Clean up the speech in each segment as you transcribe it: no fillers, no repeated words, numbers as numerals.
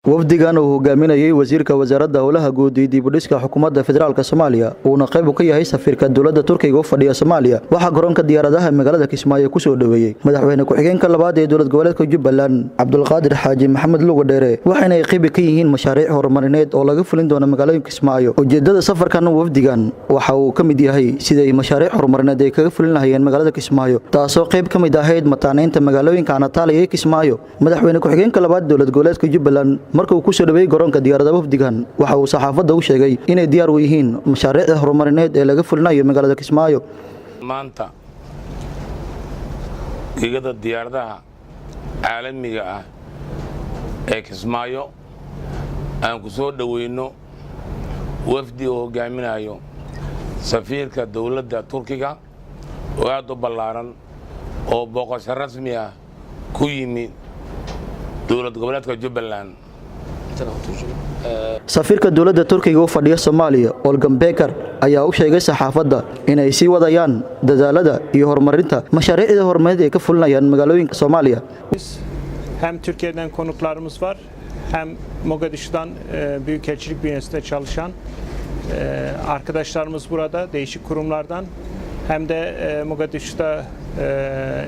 Wafdigan uu hogaaminayay wasiirka wasaaradda howlaha guud iyo dib u dhiska xukuumadda federaalka Soomaaliya, uuna qayb ka yahay safiirka dowladda Turkiga u fadhiya Soomaaliya, waxaa garoonka diyaaradaha magaalada Kismaayo kusoo dhoweeyey madaxweyne ku-xigeenka labaad ee dowlad goboleedka Jubbaland, Cabdulqaadir Xaaji Maxamed Luga Dheere, waxayna ay qayb ka yihiin mashaariic horumarineed oo laga fulin doono magaalooyinka Kismaayo. Ujeedada safarkan wafdigan waxa uu ka mid yahay siday mashaariic horumarineed ay kaga fulin lahayeen magaalada Kismaayo, taasoo qayb ka mid ahayd mataaneynta magaalooyinka Anatalia iyo Kismaayo. Madaxweyne ku-xigeenka labaad dowlad goboleedka Jubbaland marka uu kusoo dhaweeyey garoonka diyaarada wafdigan, waxa uu saxaafadda u sheegay inay diyaar u yihiin mashaariicda horumarineed ee laga fulinayo magaalada Kismaayo. Maanta gegada diyaaradaha caalamiga ah ee Kismaayo aan ku soo dhoweyno wafdi oo hogaaminayo safiirka dowladda Turkiga oo aad u ballaaran oo booqasho rasmi ah ku yimi dowlad goboleedka Jubbaland. Safiirka dowladda Turkiga u fadhiya Soomaaliya, Olgan Beker, ayaa u sheegay saxaafadda inay sii wadayaan dadaalada iyo horumarinta mashaariicda horumarineed ay ka fulinayaan magaalooyinka Soomaaliya. Hem Türkiye'den konuklarımız var, hem Mogadishu'dan Büyükelçilik bünyesinde çalışan arkadaşlarımız burada, değişik kurumlardan, hem de Mogadishu'da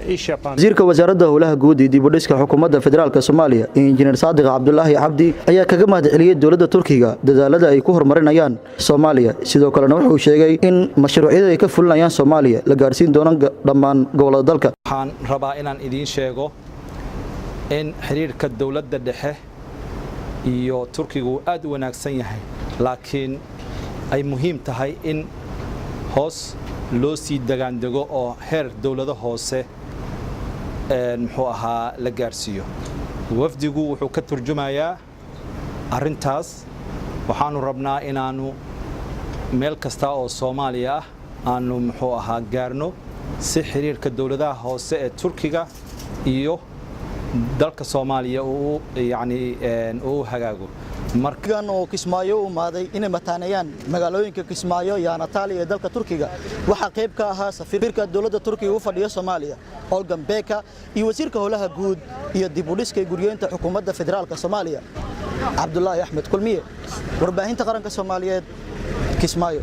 iş yapan Wasiirka wasaaradda howlaha guud iyo dib u dhiska xukuumadda federaalka Soomaaliya, Injineer Saadiq Cabdulaahi Cabdi, ayaa kaga mahad celiyey dowladda Turkiga dadaalada ay ku horumarinayaan Soomaaliya. Sidoo kalena wuxuu sheegay in mashruucyada ay ka fulinayaan Soomaaliya la gaarsiin doono dhammaan gobollada dalka. Waxaan rabaa inaan idiin sheego in xiriirka dowladda dhexe iyo Turkiga uu aad u wanaagsan yahay, laakiin ay muhiim tahay in hoos loo sii degaandego oo heer dowlado hoose, muxuu ahaa, la gaarsiiyo. Wafdigu wuxuu ka turjumayaa arrintaas. Waxaanu rabnaa inaannu meel kasta oo Soomaaliya ah aanu, muxuu ahaa, gaarno si xiriirka dowladaha hoose ee Turkiga iyo dalka Soomaaliya uu yani uu hagaago. Markan oo Kismaayo u imaaday inay mataaneeyaan magaalooyinka Kismaayo iyo Anatalia ee dalka Turkiga, waxaa qayb ka ahaa safiirka dowladda Turkiga u fadhiya Soomaaliya, Olgan Beka, iyo wasiirka howlaha guud iyo dib u dhiska guryeynta xukuumadda federaalka Soomaaliya, Cabdulaahi Axmed Kulmiye. Warbaahinta Qaranka Soomaaliyeed, Kismaayo.